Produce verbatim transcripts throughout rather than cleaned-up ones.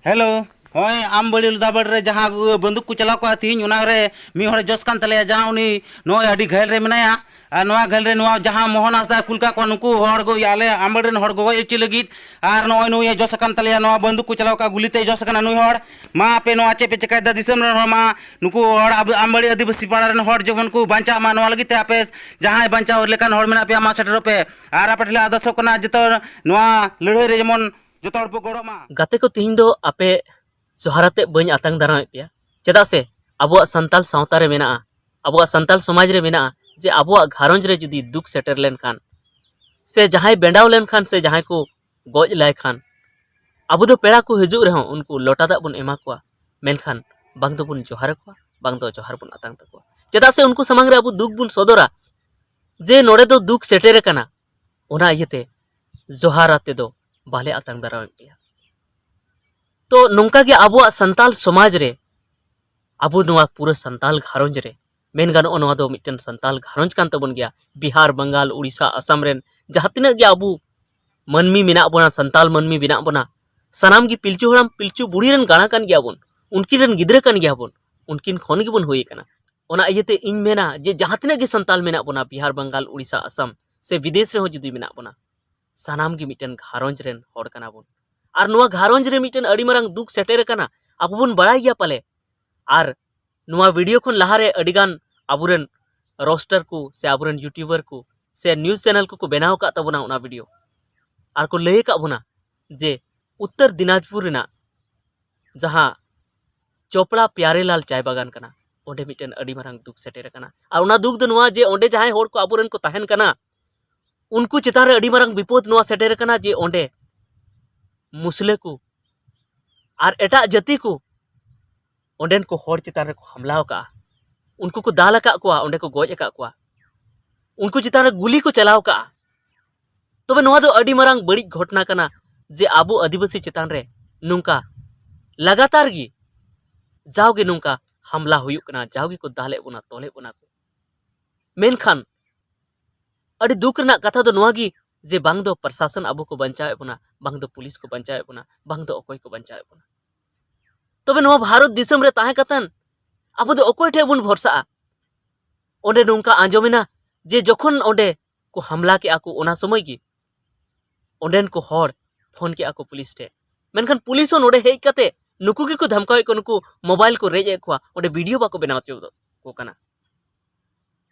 Hello. ᱦᱳᱭ, ᱟᱢᱵᱟᱲᱤ ᱞᱚᱫᱟᱵᱟᱲ ᱨᱮ ᱡᱟᱦᱟᱸ ᱵᱟᱹᱱᱫᱩᱠ ᱠᱚ ᱪᱟᱞᱟᱣ ᱠᱚᱜᱼᱟ ᱛᱤᱦᱤᱧ, ᱚᱱᱟ ᱨᱮ ᱢᱤᱫ ᱦᱚᱲᱮ ᱡᱚᱥ ᱠᱟᱱ ᱛᱟᱞᱮᱭᱟ, ᱡᱟᱦᱟᱸ ᱩᱱᱤ ᱱᱚᱜᱼᱚᱭ ᱟᱹᱰᱤ ᱜᱷᱟᱹᱞ ᱨᱮ ᱢᱮᱱᱟᱭᱟ᱾ ᱟᱨ ᱱᱚᱣᱟ ᱜᱷᱟᱹᱞ ᱨᱮ ᱱᱚᱣᱟ ᱡᱟᱦᱟᱸ ᱢᱳᱦᱚᱱ ᱦᱟᱸᱥᱫᱟᱭ ᱠᱩᱞ ᱠᱟᱜ ᱠᱚᱣᱟ ᱱᱩᱠᱩ ᱦᱚᱲ ᱜᱚ-, ᱟᱞᱮ ᱟᱢᱵᱟᱲᱤ ᱨᱮᱱ ᱦᱚᱲ ᱜᱚᱜᱚᱡ ᱦᱚᱪᱚ ᱞᱟᱹᱜᱤᱫ᱾ ᱟᱨ ᱱᱚᱜᱼᱚᱭ ᱱᱩᱭᱮ ᱡᱚᱥ ᱟᱠᱟᱱ ᱛᱟᱞᱮᱭᱟ, ᱱᱚᱣᱟ ᱵᱟᱹᱱᱫᱩᱠ ᱠᱚ ᱪᱟᱞᱟᱣ ᱠᱟᱜᱼᱟ, ᱜᱩᱞᱤ ᱛᱮᱭ ᱡᱚᱥ ᱟᱠᱟᱱᱟ ᱱᱩᱭ ᱦᱚᱲ᱾ ᱢᱟ ᱟᱯᱮ ᱱᱚᱣᱟ ᱪᱮᱫ ᱯᱮ ᱪᱮᱠᱟᱭᱮᱫᱟ ᱫᱤᱥᱚᱢ ᱨᱮᱱ ᱦᱚᱲ? ᱢᱟ ᱱᱩᱠᱩ ᱦᱚᱲ ᱟᱵ-, ᱟᱢᱵᱟᱲᱤ ᱟᱹᱫᱤᱵᱟᱹᱥᱤ ᱯᱟᱲᱟ ᱨᱮᱱ ᱦᱚᱲ ᱡᱮᱢᱚᱱ ᱠᱚ ᱵᱟᱧᱪᱟᱜ ᱢᱟ, ᱱᱚᱣᱟ ᱞᱟᱹᱜᱤᱫ ᱛᱮ ᱟᱯᱮ ᱡᱟᱦᱟᱸᱭ ᱵᱟᱧᱪᱟᱣ ᱞᱮᱠᱟᱱ ᱦᱚᱲ ᱢᱮᱱᱟᱜ ᱯᱮᱭᱟ, ᱢᱟ ᱥᱮᱴᱮᱨᱚᱜ ᱯᱮ᱾ ᱟᱨ ᱟᱯᱮ ᱴᱷᱮᱱ ᱞᱮ ᱟᱨᱫᱟᱥᱚᱜ ᱠᱟᱱᱟ, ᱡᱚᱛᱚ ᱱᱚᱣᱟ ᱞᱟᱹᱲᱦᱟᱹᱭ ᱨᱮ ᱡᱮᱢᱚᱱ ᱡᱚᱛᱚ ᱦᱚᱲ ᱵᱚ ᱜᱚᱲᱚᱜ ᱢᱟ᱾ ᱜᱟᱛᱮ ᱠᱚ, ᱛᱤᱦᱤᱧ ᱫᱚ ᱟᱯᱮ ᱡᱚᱦᱟᱨ ᱟᱛᱮ ᱵᱟᱹᱧ ᱟᱛᱟᱝ ᱫᱟᱨᱟᱢᱮᱫ ᱯᱮᱭᱟ, ᱪᱮᱫᱟᱜ ᱥᱮ ᱟᱵᱚᱣᱟᱜ ᱥᱟᱱᱛᱟᱞ ᱥᱟᱶᱛᱟ ᱨᱮ ᱢᱮᱱᱟᱜᱼᱟ, ᱟᱵᱚᱣᱟᱜ ᱥᱟᱱᱛᱟᱞ ᱥᱚᱢᱟᱡᱽ ᱨᱮ ᱢᱮᱱᱟᱜᱼᱟ ᱡᱮ ᱟᱵᱚᱣᱟᱜ ᱜᱷᱟᱨᱚᱸᱡᱽ ᱨᱮ ᱡᱩᱫᱤ ᱫᱩᱠ ᱥᱮᱴᱮᱨ ᱞᱮᱱᱠᱷᱟᱱ ᱥᱮ ᱡᱟᱦᱟᱸᱭ ᱵᱮᱸᱰᱟᱣ ᱞᱮᱱᱠᱷᱟᱱ ᱥᱮ ᱡᱟᱦᱟᱸᱭ ᱠᱚ ᱜᱚᱡ ᱞᱟᱭ ᱠᱷᱟᱱ, ᱟᱵᱚ ᱫᱚ ᱯᱮᱲᱟ ᱠᱚ ᱦᱤᱡᱩᱜ ᱨᱮᱦᱚᱸ ᱩᱱᱠᱩ ᱞᱚᱴᱟ ᱫᱟᱜ ᱵᱚᱱ ᱮᱢᱟ ᱠᱚᱣᱟ, ᱢᱮᱱᱠᱷᱟᱱ ᱵᱟᱝ ᱫᱚᱵᱚᱱ ᱡᱚᱦᱟᱨ ᱟᱠᱚᱣᱟ, ᱵᱟᱝ ᱫᱚ ᱡᱚᱦᱟᱨ ᱵᱚᱱ ᱟᱛᱟᱝ ᱛᱟᱠᱚᱣᱟ᱾ ᱪᱮᱫᱟᱜ ᱥᱮ ᱩᱱᱠᱩ ᱥᱟᱢᱟᱝ ᱨᱮ ᱟᱵᱚ ᱫᱩᱠ ᱵᱚᱱ ᱥᱚᱫᱚᱨᱟ ᱡᱮ ᱱᱚᱰᱮ ᱫᱚ ᱫᱩᱠ ᱥᱮᱴᱮᱨ ᱟᱠᱟᱱᱟ, ᱚᱱᱟ ᱤᱭᱟᱹᱛᱮ ᱡᱚᱦᱟᱨ ᱟᱛᱮ ᱫᱚ ᱵᱟᱞᱮ ᱟᱛᱟᱝ ᱫᱟᱨᱟᱢᱮᱫ ᱯᱮᱭᱟ᱾ ᱛᱚ ᱱᱚᱝᱠᱟ ᱜᱮ ᱟᱵᱚᱣᱟᱜ ᱥᱟᱱᱛᱟᱞ ᱥᱚᱢᱟᱡᱽ ᱨᱮ, ᱟᱵᱚ ᱱᱚᱣᱟ ᱯᱩᱨᱟᱹ ᱥᱟᱱᱛᱟᱞ ᱜᱷᱟᱨᱚᱸᱡᱽ ᱨᱮ, ᱢᱮᱱ ᱜᱟᱱᱚᱜᱼᱟ ᱱᱚᱣᱟ ᱫᱚ ᱢᱤᱫᱴᱮᱱ ᱥᱟᱱᱛᱟᱞ ᱜᱷᱟᱨᱚᱸᱡᱽ ᱠᱟᱱ ᱛᱟᱵᱚᱱ ᱜᱮᱭᱟ᱾ ᱵᱤᱦᱟᱨ, ᱵᱟᱝᱜᱟᱞ, ᱩᱲᱤᱥᱥᱟ, ᱟᱥᱟᱢ ᱨᱮᱱ ᱡᱟᱦᱟᱸ ᱛᱤᱱᱟᱹᱜ ᱜᱮ ᱟᱵᱚ ᱢᱟᱹᱱᱢᱤ ᱢᱮᱱᱟᱜ ᱵᱚᱱᱟ, ᱥᱟᱱᱛᱟᱞ ᱢᱟᱹᱱᱢᱤ ᱢᱮᱱᱟᱜ ᱵᱚᱱᱟ, ᱥᱟᱱᱟᱢ ᱜᱮ ᱯᱤᱞᱪᱩ ᱦᱟᱲᱟᱢ ᱯᱤᱞᱪᱩ ᱵᱩᱲᱦᱤ ᱨᱮᱱ ᱜᱟᱬᱟ ᱠᱟᱱ ᱜᱮᱭᱟ ᱵᱚᱱ, ᱩᱱᱠᱤᱱ ᱨᱮᱱ ᱜᱤᱫᱽᱨᱟᱹ ᱠᱟᱱ ᱜᱮᱭᱟ ᱵᱚᱱ, ᱩᱱᱠᱤᱱ ᱠᱷᱚᱱ ᱜᱮᱵᱚᱱ ᱦᱩᱭ ᱟᱠᱟᱱᱟ᱾ ᱚᱱᱟ ᱤᱭᱟᱹᱛᱮ ᱤᱧ ᱢᱮᱱᱟ ᱡᱮ ᱡᱟᱦᱟᱸ ᱛᱤᱱᱟᱹᱜ ᱜᱮ ᱥᱟᱱᱛᱟᱞ ᱢᱮᱱᱟᱜ ᱵᱚᱱᱟ, ᱵᱤᱦᱟᱨ, ᱵᱟᱝᱜᱟᱞ, ᱩᱲᱤᱥᱥᱟ, ᱟᱥᱟᱢ ᱥᱮ ᱵᱤᱫᱮᱥ ᱨᱮᱦᱚᱸ ᱡᱩᱫᱤ ᱢᱮᱱᱟᱜ ᱵᱚᱱᱟ, ᱥᱟᱱᱟᱢ ᱜᱮ ᱢᱤᱫᱴᱮᱱ ᱜᱷᱟᱨᱚᱸᱡᱽ ᱨᱮᱱ ᱦᱚᱲ ᱠᱟᱱᱟ ᱵᱚᱱ᱾ ᱟᱨ ᱱᱚᱣᱟ ᱜᱷᱟᱨᱚᱸᱡᱽ ᱨᱮ ᱢᱤᱫᱴᱮᱱ ᱟᱹᱰᱤ ᱢᱟᱨᱟᱝ ᱫᱩᱠ ᱥᱮᱴᱮᱨ ᱟᱠᱟᱱᱟ, ᱟᱵᱚ ᱵᱚᱱ ᱵᱟᱲᱟᱭ ᱜᱮᱭᱟ ᱯᱟᱞᱮ᱾ ᱟᱨ ᱱᱚᱣᱟ ᱵᱷᱤᱰᱤᱭᱳ ᱠᱷᱚᱱ ᱞᱟᱦᱟᱨᱮ ᱟᱹᱰᱤᱜᱟᱱ ᱟᱵᱚᱨᱮᱱ ᱨᱳᱥᱴᱟᱨ ᱠᱚ ᱥᱮ ᱟᱵᱚᱨᱮᱱ ᱭᱩᱴᱩᱵᱟᱨ ᱠᱚ ᱥᱮ ᱱᱤᱭᱩᱡᱽ ᱪᱮᱱᱮᱞ ᱠᱚᱠᱚ ᱵᱮᱱᱟᱣ ᱟᱠᱟᱫ ᱛᱟᱵᱚᱱᱟ ᱚᱱᱟ ᱵᱷᱤᱰᱤᱭᱳ, ᱟᱨ ᱠᱚ ᱞᱟᱹᱭ ᱟᱠᱟᱫ ᱵᱚᱱᱟ ᱡᱮ ᱩᱛᱛᱚᱨ ᱫᱤᱱᱟᱡᱽᱯᱩᱨ ᱨᱮᱱᱟᱜ ᱡᱟᱦᱟᱸ ᱪᱚᱯᱲᱟ ᱯᱭᱟᱨᱮᱞᱟᱞ ᱪᱟᱭ ᱵᱟᱜᱟᱱ ᱠᱟᱱᱟ, ᱚᱸᱰᱮ ᱢᱤᱫᱴᱮᱱ ᱟᱹᱰᱤ ᱢᱟᱨᱟᱝ ᱫᱩᱠ ᱥᱮᱴᱮᱨ ᱟᱠᱟᱱᱟ᱾ ᱟᱨ ᱚᱱᱟ ᱫᱩᱠ ᱫᱚ ᱱᱚᱣᱟ ᱡᱮ ᱚᱸᱰᱮ ᱡᱟᱦᱟᱸᱭ ᱦᱚᱲ ᱠᱚ ᱟᱵᱚᱨᱮᱱ ᱠᱚ ᱛᱟᱦᱮᱱ ᱠᱟᱱᱟ, ᱩᱱᱠᱩ ᱪᱮᱛᱟᱱ ᱨᱮ ᱟᱹᱰᱤ ᱢᱟᱨᱟᱝ ᱵᱤᱯᱚᱫ ᱱᱚᱣᱟ ᱥᱮᱴᱮᱨ ᱟᱠᱟᱱᱟ ᱡᱮ ᱚᱸᱰᱮ ᱢᱩᱥᱞᱟᱹ ᱠᱚ ᱟᱨ ᱮᱴᱟᱜ ᱡᱟᱹᱛᱤ ᱠᱚ ᱚᱸᱰᱮᱱ ᱠᱚ ᱦᱚᱲ ᱪᱮᱛᱟᱱ ᱨᱮᱠᱚ ᱦᱟᱢᱞᱟ ᱟᱠᱟᱫᱼᱟ᱾ ᱩᱱᱠᱩ ᱠᱚ ᱫᱟᱞ ᱟᱠᱟᱫ ᱠᱚᱣᱟ, ᱚᱸᱰᱮ ᱠᱚ ᱜᱚᱡ ᱟᱠᱟᱫ ᱠᱚᱣᱟ, ᱩᱱᱠᱩ ᱪᱮᱛᱟᱱ ᱨᱮ ᱜᱩᱞᱤ ᱠᱚ ᱪᱟᱞᱟᱣ ᱟᱠᱟᱫᱼᱟ᱾ ᱛᱚᱵᱮ ᱱᱚᱣᱟ ᱫᱚ ᱟᱹᱰᱤ ᱢᱟᱨᱟᱝ ᱵᱟᱹᱲᱤᱡ ᱜᱷᱚᱴᱚᱱᱟ ᱠᱟᱱᱟ ᱡᱮ ᱟᱵᱚ ᱟᱹᱫᱤᱵᱟᱹᱥᱤ ᱪᱮᱛᱟᱱ ᱨᱮ ᱱᱚᱝᱠᱟ ᱞᱟᱜᱟᱛᱟᱨ ᱜᱮ ᱡᱟᱣᱜᱮ ᱱᱚᱝᱠᱟ ᱦᱟᱢᱞᱟ ᱦᱩᱭᱩᱜ ᱠᱟᱱᱟ, ᱡᱟᱣᱜᱮ ᱠᱚ ᱫᱟᱞᱮᱫ ᱵᱚᱱᱟ, ᱛᱚᱞᱮᱫ ᱵᱚᱱᱟ ᱠᱚ᱾ ᱢᱮᱱᱠᱷᱟᱱ ᱟᱹᱰᱤ ᱫᱩᱠ ᱨᱮᱱᱟᱜ ᱠᱟᱛᱷᱟ ᱫᱚ ᱱᱚᱣᱟ ᱜᱮ ᱡᱮ ᱵᱟᱝ ᱫᱚ ᱯᱨᱚᱥᱟᱥᱚᱱ ᱟᱵᱚ ᱠᱚ ᱵᱟᱧᱪᱟᱣᱮᱫ ᱵᱚᱱᱟ, ᱵᱟᱝ ᱫᱚ ᱯᱩᱞᱤᱥ ᱠᱚ ᱵᱟᱧᱪᱟᱣᱮᱫ ᱵᱚᱱᱟ, ᱵᱟᱝ ᱫᱚ ᱚᱠᱚᱭ ᱠᱚ ᱵᱟᱧᱪᱟᱣᱮᱫ ᱵᱚᱱᱟ᱾ ᱛᱚᱵᱮ ᱱᱚᱣᱟ ᱵᱷᱟᱨᱚᱛ ᱫᱤᱥᱚᱢ ᱨᱮ ᱛᱟᱦᱮᱸ ᱠᱟᱛᱮᱱ ᱟᱵᱚ ᱫᱚ ᱚᱠᱚᱭ ᱴᱷᱮᱱ ᱵᱚᱱ ᱵᱷᱚᱨᱥᱟᱜᱼᱟ? ᱚᱸᱰᱮ ᱱᱚᱝᱠᱟ ᱟᱸᱡᱚᱢᱮᱱᱟ ᱡᱮ ᱡᱚᱠᱷᱚᱱ ᱚᱸᱰᱮ ᱠᱚ ᱦᱟᱢᱞᱟ ᱠᱮᱜᱼᱟ ᱠᱚ, ᱚᱱᱟ ᱥᱚᱢᱚᱭ ᱜᱮ ᱚᱸᱰᱮᱱ ᱠᱚ ᱦᱚᱲ ᱯᱷᱳᱱ ᱠᱮᱜᱼᱟ ᱠᱚ ᱯᱩᱞᱤᱥ ᱴᱷᱮᱱ᱾ ᱢᱮᱱᱠᱷᱟᱱ ᱯᱩᱞᱤᱥ ᱦᱚᱸ ᱱᱚᱰᱮ ᱦᱮᱡ ᱠᱟᱛᱮ ᱱᱩᱠᱩ ᱜᱮᱠᱚ ᱫᱷᱟᱢᱠᱟᱣᱮᱫ ᱠᱚᱣᱟ, ᱱᱩᱠᱩ ᱢᱳᱵᱟᱭᱤᱞ ᱠᱚ ᱨᱮᱡ ᱮᱫ ᱠᱚᱣᱟ, ᱚᱸᱰᱮ ᱵᱷᱤᱰᱤᱭᱳ ᱵᱟᱠᱚ ᱵᱮᱱᱟᱣ ᱦᱚᱪᱚ ᱠᱚ ᱠᱟᱱᱟ᱾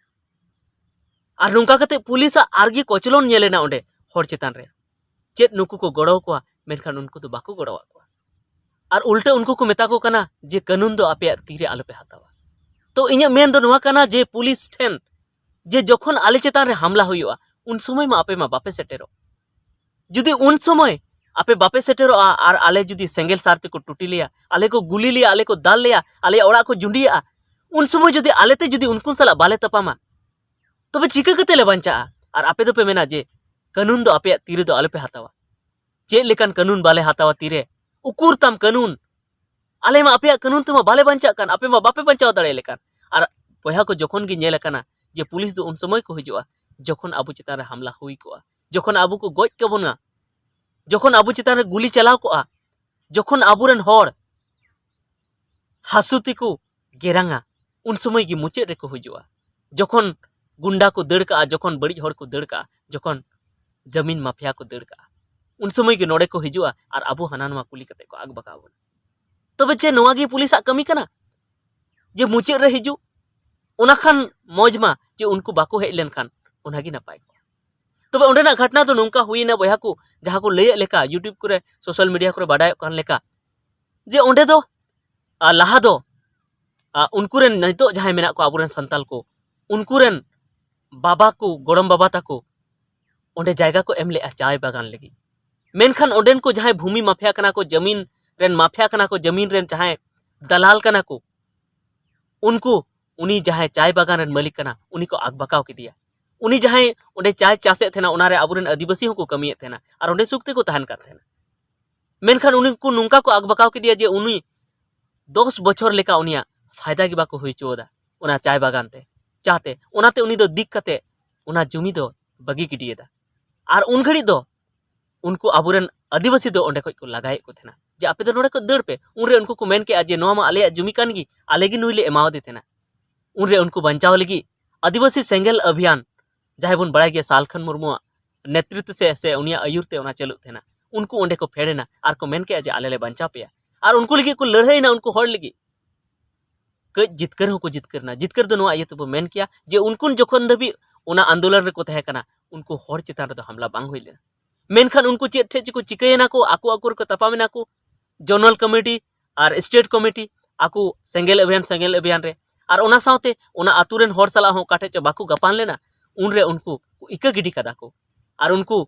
ᱟᱨ ᱱᱚᱝᱠᱟ ᱠᱟᱛᱮ ᱯᱩᱞᱤᱥᱟᱜ ᱟᱨᱜᱮ ᱠᱚᱪᱞᱚᱱ ᱧᱮᱞᱮᱱᱟ ᱚᱸᱰᱮ ᱦᱚᱲ ᱪᱮᱛᱟᱱ ᱨᱮ᱾ ᱪᱮᱫ ᱱᱩᱠᱩ ᱠᱚ ᱜᱚᱲᱚ ᱟᱠᱚᱣᱟ? ᱢᱮᱱᱠᱷᱟᱱ ᱩᱱᱠᱩ ᱫᱚ ᱵᱟᱠᱚ ᱜᱚᱲᱚᱣᱟᱜ ᱠᱚᱣᱟ᱾ ᱟᱨ ᱩᱞᱴᱟᱹ ᱩᱱᱠᱩ ᱠᱚ ᱢᱮᱛᱟ ᱠᱚ ᱠᱟᱱᱟ ᱡᱮ ᱠᱟᱹᱱᱩᱱ ᱫᱚ ᱟᱯᱮᱭᱟᱜ ᱛᱤᱨᱮ ᱟᱞᱚᱯᱮ ᱦᱟᱛᱟᱣᱟ᱾ ᱛᱚ ᱤᱧᱟᱹᱜ ᱢᱮᱱ ᱫᱚ ᱱᱚᱣᱟ ᱠᱟᱱᱟ ᱡᱮ ᱯᱩᱞᱤᱥ ᱴᱷᱮᱱ ᱡᱮ ᱡᱚᱠᱷᱚᱱ ᱟᱞᱮ ᱪᱮᱛᱟᱱ ᱨᱮ ᱦᱟᱢᱞᱟ ᱦᱩᱭᱩᱜᱼᱟ, ᱩᱱ ᱥᱚᱢᱚᱭ ᱢᱟ ᱟᱯᱮ ᱢᱟ ᱵᱟᱯᱮ ᱥᱮᱴᱮᱨᱚᱜ᱾ ᱡᱩᱫᱤ ᱩᱱ ᱥᱚᱢᱚᱭ ᱟᱯᱮ ᱵᱟᱯᱮ ᱥᱮᱴᱮᱨᱚᱜᱼᱟ ᱟᱨ ᱟᱞᱮ ᱡᱩᱫᱤ ᱥᱮᱸᱜᱮᱞ ᱥᱟᱨ ᱛᱮᱠᱚ ᱴᱩᱴᱤ ᱞᱮᱭᱟ, ᱟᱞᱮ ᱠᱚ ᱜᱩᱞᱤ ᱞᱮᱭᱟ, ᱟᱞᱮ ᱠᱚ ᱫᱟᱞ ᱞᱮᱭᱟ, ᱟᱞᱮᱭᱟᱜ ᱚᱲᱟᱜ ᱠᱚ ᱡᱩᱸᱰᱤᱭᱟᱜᱼᱟ, ᱩᱱ ᱥᱚᱢᱚᱭ ᱡᱩᱫᱤ ᱟᱞᱮᱛᱮ ᱡᱩᱫᱤ ᱩᱱᱠᱩ ᱥᱟᱞᱟᱜ ᱵᱟᱞᱮ ᱛᱟᱯᱟᱢᱟ, ᱛᱚᱵᱮ ᱪᱤᱠᱟᱹ ᱠᱟᱛᱮ ᱞᱮ ᱵᱟᱧᱪᱟᱜᱼᱟ? ᱟᱨ ᱟᱯᱮ ᱫᱚᱯᱮ ᱢᱮᱱᱟ ᱡᱮ ᱠᱟᱹᱱᱩᱱ ᱫᱚ ᱟᱯᱮᱭᱟᱜ ᱛᱤ ᱨᱮᱫᱚ ᱟᱞᱚᱯᱮ ᱦᱟᱛᱟᱣᱟ᱾ ᱪᱮᱫ ᱞᱮᱠᱟᱱ ᱠᱟᱹᱱᱩᱱ ᱵᱟᱞᱮ ᱦᱟᱛᱟᱣᱟ ᱛᱤᱨᱮ? ᱩᱠᱩᱨ ᱛᱟᱢ ᱠᱟᱹᱱᱩᱱ? ᱟᱞᱮ ᱢᱟ ᱟᱯᱮᱭᱟᱜ ᱠᱟᱹᱱᱩᱱ ᱛᱮᱢᱟ ᱵᱟᱞᱮ ᱵᱟᱧᱪᱟᱜ ᱠᱟᱱ, ᱟᱯᱮ ᱢᱟ ᱵᱟᱯᱮ ᱵᱟᱧᱪᱟᱣ ᱫᱟᱲᱮᱭᱟᱞᱮ ᱠᱟᱱ᱾ ᱟᱨ ᱵᱚᱭᱦᱟ ᱠᱚ, ᱡᱚᱠᱷᱚᱱ ᱜᱮ ᱧᱮᱞ ᱟᱠᱟᱱᱟ ᱡᱮ ᱯᱩᱞᱤᱥ ᱫᱚ ᱩᱱ ᱥᱚᱢᱚᱭ ᱠᱚ ᱦᱤᱡᱩᱜᱼᱟ ᱡᱚᱠᱷᱚᱱ ᱟᱵᱚ ᱪᱮᱛᱟᱱ ᱨᱮ ᱦᱟᱢᱞᱟ ᱦᱩᱭ ᱠᱚᱜᱼᱟ, ᱡᱚᱠᱷᱚᱱ ᱟᱵᱚ ᱠᱚ ᱜᱚᱡ ᱠᱟᱵᱚᱱᱟ, ᱡᱚᱠᱷᱚᱱ ᱟᱵᱚ ᱪᱮᱛᱟᱱ ᱨᱮ ᱜᱩᱞᱤ ᱪᱟᱞᱟᱣ ᱠᱚᱜᱼᱟ, ᱡᱚᱠᱷᱚᱱ ᱟᱵᱚᱨᱮᱱ ᱦᱚᱲ ᱦᱟᱹᱥᱩ ᱛᱮᱠᱚ ᱜᱮᱨᱟᱝᱟ, ᱩᱱ ᱥᱚᱢᱚᱭ ᱜᱮ ᱢᱩᱪᱟᱹᱫ ᱨᱮᱠᱚ ᱦᱤᱡᱩᱜᱼᱟ᱾ ᱡᱚᱠᱷᱚᱱ ᱜᱩᱱᱰᱟ ᱠᱚ ᱫᱟᱹᱲ ᱠᱟᱜᱼᱟ, ᱡᱚᱠᱷᱚᱱ ᱵᱟᱹᱲᱤᱡ ᱦᱚᱲ ᱠᱚ ᱫᱟᱹᱲ ᱠᱟᱜᱼᱟ, ᱡᱚᱠᱷᱚᱱ ᱡᱟᱢᱤᱱ ᱢᱟᱯᱷᱤᱭᱟ ᱠᱚ ᱫᱟᱹᱲ ᱠᱟᱜᱼᱟ, ᱩᱱ ᱥᱚᱢᱚᱭ ᱜᱮ ᱱᱚᱰᱮ ᱠᱚ ᱦᱤᱡᱩᱜᱼᱟ ᱟᱨ ᱟᱵᱚ ᱦᱟᱱᱟ ᱱᱚᱣᱟ ᱠᱩᱞᱤ ᱠᱟᱛᱮ ᱠᱚ ᱟᱠᱵᱟᱠᱟᱣ ᱵᱚᱱᱟ᱾ ᱛᱚᱵᱮ ᱪᱮᱫ ᱱᱚᱣᱟ ᱜᱮ ᱯᱩᱞᱤᱥᱟᱜ ᱠᱟᱹᱢᱤ ᱠᱟᱱᱟ ᱡᱮ ᱢᱩᱪᱟᱹᱫ ᱨᱮ ᱦᱤᱡᱩᱜ? ᱚᱱᱟ ᱠᱷᱟᱱ ᱢᱚᱡᱽ ᱢᱟ, ᱡᱮ ᱩᱱᱠᱩ ᱵᱟᱠᱚ ᱦᱮᱡ ᱞᱮᱱᱠᱷᱟᱱ ᱚᱱᱟᱜᱮ ᱱᱟᱯᱟᱭ ᱠᱚᱜᱼᱟ᱾ ᱛᱚᱵᱮ ᱚᱸᱰᱮᱱᱟᱜ ᱜᱷᱚᱴᱱᱟ ᱫᱚ ᱱᱚᱝᱠᱟ ᱦᱩᱭᱮᱱᱟ ᱵᱚᱭᱦᱟ ᱠᱚ, ᱡᱟᱦᱟᱸ ᱠᱚ ᱞᱟᱹᱭᱮᱫ ᱞᱮᱠᱟ, YouTube ᱠᱚᱨᱮ, social media ᱠᱚᱨᱮ ᱵᱟᱰᱟᱭᱚᱜ ᱠᱟᱱ ᱞᱮᱠᱟ, ᱡᱮ ᱚᱸᱰᱮ ᱫᱚ, ᱟᱨ ᱞᱟᱦᱟ ᱫᱚ, ᱟᱨ ᱩᱱᱠᱩ ᱨᱮᱱ ᱱᱤᱛᱚᱜ ᱡᱟᱦᱟᱸᱭ ᱢᱮᱱᱟᱜ ᱠᱚᱣᱟ ᱟᱵᱚᱨᱮᱱ ᱥᱟᱱᱛᱟᱞ ᱠᱚ, ᱩᱱᱠᱩ ᱨᱮᱱ ᱵᱟᱵᱟ ᱠᱚ, ᱜᱚᱲᱚᱢ ᱵᱟᱵᱟ ᱛᱟᱠᱚ ᱚᱸᱰᱮ ᱡᱟᱭᱜᱟ ᱠᱚ ᱮᱢ ᱞᱮᱜᱼᱟ ᱪᱟᱭ ᱵᱟᱜᱟᱱ ᱞᱟᱹᱜᱤᱫ᱾ ᱢᱮᱱᱠᱷᱟᱱ ᱚᱸᱰᱮᱱ ᱠᱚ ᱡᱟᱦᱟᱸᱭ ᱵᱷᱩᱢᱤ ᱢᱟᱯᱷᱤᱭᱟ ᱠᱟᱱᱟ ᱠᱚ, ᱡᱟᱢᱤᱱ ᱨᱮᱱ ᱢᱟᱯᱷᱤᱭᱟ ᱠᱟᱱᱟ ᱠᱚ, ᱡᱟᱢᱤᱱ ᱨᱮᱱ ᱡᱟᱦᱟᱸᱭ ᱫᱟᱞᱟᱞ ᱠᱟᱱᱟ ᱠᱚ, ᱩᱱᱠᱩ, ᱩᱱᱤ ᱡᱟᱦᱟᱸᱭ ᱪᱟᱭ ᱵᱟᱜᱟᱱ ᱨᱮᱱ ᱢᱟᱹᱞᱤᱠ ᱠᱟᱱᱟ, ᱩᱱᱤ ᱠᱚ ᱟᱠᱵᱟᱠᱟᱣ ᱠᱮᱫᱮᱭᱟ᱾ ᱩᱱᱤ ᱡᱟᱦᱟᱸᱭ ᱚᱸᱰᱮ ᱪᱟᱭ ᱪᱟᱥᱮᱫ ᱛᱟᱦᱮᱱᱟ, ᱚᱱᱟᱨᱮ ᱟᱵᱚᱨᱮᱱ ᱟᱹᱫᱤᱵᱟᱹᱥᱤ ᱦᱚᱸᱠᱚ ᱠᱟᱹᱢᱤᱭᱮᱫ ᱛᱟᱦᱮᱱᱟ ᱟᱨ ᱚᱸᱰᱮ ᱥᱩᱠ ᱛᱮᱠᱚ ᱛᱟᱦᱮᱱ ᱠᱟᱱ ᱛᱟᱦᱮᱱᱟ᱾ ᱢᱮᱱᱠᱷᱟᱱ ᱩᱱᱤ ᱠᱚ ᱱᱚᱝᱠᱟ ᱠᱚ ᱟᱠᱵᱟᱠᱟᱣ ᱠᱮᱫᱮᱭᱟ ᱡᱮ ᱩᱱᱤ ᱫᱚᱥ ᱵᱚᱪᱷᱚᱨ ᱞᱮᱠᱟ ᱩᱱᱤᱭᱟᱜ ᱯᱷᱟᱭᱫᱟ ᱜᱮ ᱵᱟᱠᱚ ᱦᱩᱭ ᱦᱚᱪᱚᱣᱟᱫᱟ ᱚᱱᱟ ᱪᱟᱭ ᱵᱟᱜᱟᱱ ᱛᱮ, ᱪᱟ ᱛᱮ᱾ ᱚᱱᱟᱛᱮ ᱩᱱᱤ ᱫᱚ ᱫᱤᱠ ᱠᱟᱛᱮ ᱚᱱᱟ ᱡᱩᱢᱤ ᱫᱚ ᱵᱟᱹᱜᱤ ᱜᱤᱰᱤᱭᱮᱫᱟ᱾ ᱟᱨ ᱩᱱ ᱜᱷᱟᱹᱲᱤᱡ ᱫᱚ ᱩᱱᱠᱩ ᱟᱵᱚᱨᱮᱱ ᱟᱹᱫᱤᱵᱟᱹᱥᱤ ᱫᱚ ᱚᱸᱰᱮ ᱠᱷᱚᱡ ᱠᱚ ᱞᱟᱜᱟᱭᱮᱫ ᱠᱚ ᱛᱟᱦᱮᱱᱟ᱾ ᱟᱯᱮ ᱫᱚ ᱱᱚᱰᱮ ᱠᱷᱚᱱ ᱫᱟᱹᱲ ᱯᱮ᱾ ᱩᱱᱨᱮ ᱩᱱᱠᱩ ᱠᱚ ᱢᱮᱱ ᱠᱮᱜᱼᱟ ᱡᱮ ᱱᱚᱣᱟ ᱢᱟ ᱟᱞᱮᱭᱟᱜ ᱡᱩᱢᱤ ᱠᱟᱱ ᱜᱮ, ᱟᱞᱮ ᱜᱮ ᱱᱩᱭ ᱞᱮ ᱮᱢᱟᱣᱟᱫᱮ ᱛᱟᱦᱮᱱᱟ᱾ ᱩᱱᱨᱮ ᱩᱱᱠᱩ ᱵᱟᱧᱪᱟᱣ ᱞᱟᱹᱜᱤᱫ ᱟᱹᱫᱤᱵᱟᱹᱥᱤ ᱥᱮᱸᱜᱮᱞ ᱚᱵᱷᱤᱭᱟᱱ, ᱡᱟᱦᱟᱸᱭ ᱵᱚᱱ ᱵᱟᱲᱟᱭ ᱜᱮᱭᱟ ᱥᱟᱞᱠᱷᱟᱱ ᱢᱩᱨᱢᱩᱣᱟᱜ ᱱᱮᱛᱨᱤᱛᱵ ᱥᱮ, ᱥᱮ ᱩᱱᱤᱭᱟᱜ ᱟᱹᱭᱩᱨ ᱛᱮ ᱚᱱᱟ ᱪᱟᱹᱞᱩᱜ ᱛᱟᱦᱮᱱᱟ, ᱩᱱᱠᱩ ᱚᱸᱰᱮ ᱠᱚ ᱯᱷᱮᱰ ᱮᱱᱟ ᱟᱨ ᱠᱚ ᱢᱮᱱ ᱠᱮᱜᱼᱟ ᱡᱮ ᱟᱞᱮ ᱞᱮ ᱵᱟᱧᱪᱟᱣ ᱯᱮᱭᱟ᱾ ᱟᱨ ᱩᱱᱠᱩ ᱞᱟᱹᱜᱤᱫ ᱠᱚ ᱞᱟᱹᱲᱦᱟᱹᱭᱮᱱᱟ, ᱩᱱᱠᱩ ᱦᱚᱲ ᱞᱟᱹᱜᱤᱫ᱾ ᱠᱟᱹᱡ ᱡᱤᱛᱠᱟᱹᱨ ᱦᱚᱸᱠᱚ ᱡᱤᱛᱠᱟᱹᱨ ᱮᱱᱟ᱾ ᱡᱤᱛᱠᱟᱹᱨ ᱫᱚ ᱱᱚᱣᱟ ᱤᱭᱟᱹ ᱛᱮᱵᱚ ᱢᱮᱱ ᱠᱮᱭᱟ ᱡᱮ ᱩᱱᱠᱩ ᱡᱚᱠᱷᱚᱱ ᱫᱷᱟᱹᱵᱤᱡ ᱚᱱᱟ ᱟᱱᱫᱳᱞᱚᱱ ᱨᱮᱠᱚ ᱛᱟᱦᱮᱸ ᱠᱟᱱᱟ, ᱩᱱᱠᱩ ᱦᱚᱲ ᱪᱮᱛᱟᱱ ᱨᱮᱫᱚ ᱦᱟᱢᱞᱟ ᱵᱟᱝ ᱦᱩᱭ ᱞᱮᱱᱟ᱾ ᱢᱮᱱᱠᱷᱟᱱ ᱩᱱᱠᱩ ᱪᱮᱫ ᱴᱷᱮᱡ ᱪᱚᱠᱚ ᱪᱤᱠᱟᱹᱭᱮᱱᱟ ᱠᱚ, ᱟᱠᱚ ᱟᱠᱚ ᱨᱮᱠᱚ ᱛᱟᱯᱟᱢᱮᱱᱟ ᱠᱚ, ᱡᱚᱱᱟᱨᱮᱞ ᱠᱚᱢᱤᱴᱤ ᱟᱨ ᱥᱴᱮᱴ ᱠᱚᱢᱤᱴᱤ, ᱟᱠᱚ ᱥᱮᱸᱜᱮᱞ ᱚᱵᱷᱤᱭᱟᱱ, ᱥᱮᱸᱜᱮᱞ ᱚᱵᱷᱤᱭᱟᱱ ᱨᱮ᱾ ᱟᱨ ᱚᱱᱟ ᱥᱟᱶᱛᱮ ᱚᱱᱟ ᱟᱛᱳ ᱨᱮᱱ ᱦᱚᱲ ᱥᱟᱞᱟᱜ ᱦᱚᱸ ᱚᱠᱟ ᱴᱷᱮᱡ ᱪᱚ ᱵᱟᱠᱚ ᱜᱟᱯᱟᱱ ᱞᱮᱱᱟ, ᱩᱱᱨᱮ ᱩᱱᱠᱩ ᱠᱚ ᱤᱠᱟᱹ ᱜᱤᱰᱤ ᱠᱟᱫᱟ ᱠᱚ᱾ ᱟᱨ ᱩᱱᱠᱩ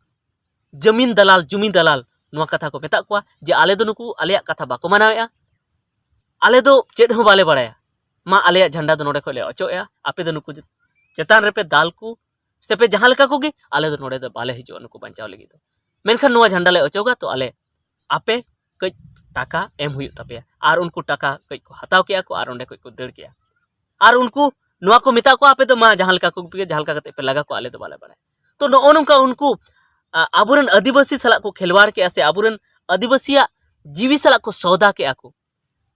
ᱡᱟᱢᱤᱱ ᱫᱟᱞᱟᱞ, ᱡᱩᱢᱤ ᱫᱟᱞᱟᱞ, ᱱᱚᱣᱟ ᱠᱟᱛᱷᱟ ᱠᱚ ᱢᱮᱛᱟᱜ ᱠᱚᱣᱟ ᱡᱮ ᱟᱞᱮ ᱫᱚ ᱱᱩᱠᱩ ᱟᱞᱮᱭᱟᱜ ᱠᱟᱛᱷᱟ ᱵᱟᱠᱚ ᱢᱟᱱᱟᱣᱮᱫᱼᱟ, ᱟᱞᱮ ᱫᱚ ᱪᱮᱫ ᱦᱚᱸ ᱵᱟᱞᱮ ᱵᱟᱲᱟᱭᱟ, ᱢᱟ ᱟᱞᱮᱭᱟᱜ ᱡᱷᱟᱱᱰᱟ ᱫᱚ ᱱᱚᱰᱮ ᱠᱷᱚᱱ ᱞᱮ ᱚᱪᱚᱜᱮᱜᱼᱟ, ᱟᱯᱮ ᱫᱚ ᱱᱩᱠᱩ ᱪᱮᱛᱟᱱ ᱨᱮᱯᱮ ᱫᱟᱞ ᱠᱚ ᱥᱮᱯᱮ ᱡᱟᱦᱟᱸ ᱞᱮᱠᱟ ᱠᱚᱜᱮ, ᱟᱞᱮ ᱫᱚ ᱱᱚᱰᱮ ᱫᱚ ᱵᱟᱞᱮ ᱦᱤᱡᱩᱜᱼᱟ ᱱᱩᱠᱩ ᱵᱟᱧᱪᱟᱣ ᱞᱟᱹᱜᱤᱫ ᱫᱚ᱾ ᱢᱮᱱᱠᱷᱟᱱ ᱱᱚᱣᱟ ᱡᱷᱟᱱᱰᱟ ᱞᱮ ᱚᱪᱚᱜᱟ, ᱛᱚ ᱟᱞᱮ ᱟᱯᱮ ᱠᱟᱹᱡ ᱴᱟᱠᱟ ᱮᱢ ᱦᱩᱭᱩᱜ ᱛᱟᱯᱮᱭᱟ᱾ ᱟᱨ ᱩᱱᱠᱩ ᱴᱟᱠᱟ ᱠᱟᱹᱡ ᱠᱚ ᱦᱟᱛᱟᱣ ᱠᱮᱜᱼᱟ ᱠᱚ ᱟᱨ ᱚᱸᱰᱮ ᱠᱷᱚᱱ ᱠᱚ ᱫᱟᱹᱲ ᱠᱮᱜᱼᱟ᱾ ᱟᱨ ᱩᱱᱠᱩ ᱱᱚᱣᱟ ᱠᱚ ᱢᱮᱛᱟ ᱠᱚᱣᱟ, ᱟᱯᱮ ᱫᱚ ᱢᱟ ᱡᱟᱦᱟᱸ ᱞᱮᱠᱟ ᱠᱚ ᱯᱮ, ᱡᱟᱦᱟᱸ ᱞᱮᱠᱟ ᱠᱟᱛᱮ ᱯᱮ ᱞᱟᱜᱟ ᱠᱚᱣᱟ, ᱟᱞᱮ ᱫᱚ ᱵᱟᱞᱮ ᱵᱟᱲᱟᱭᱟ᱾ ᱛᱚ ᱱᱚᱜᱼᱚ ᱱᱚᱝᱠᱟ ᱩᱱᱠᱩ, ᱟ, ᱟᱵᱚᱨᱮᱱ ᱟᱹᱫᱤᱵᱟᱹᱥᱤ ᱥᱟᱞᱟᱜ ᱠᱚ ᱠᱷᱮᱞᱣᱟᱲ ᱠᱮᱜᱼᱟ ᱥᱮ ᱟᱵᱚᱨᱮᱱ ᱟᱹᱫᱤᱵᱟᱹᱥᱤᱭᱟᱜ ᱡᱤᱣᱤ ᱥᱟᱞᱟᱜ ᱠᱚ ᱥᱚᱣᱫᱟ ᱠᱮᱜᱼᱟ ᱠᱚ᱾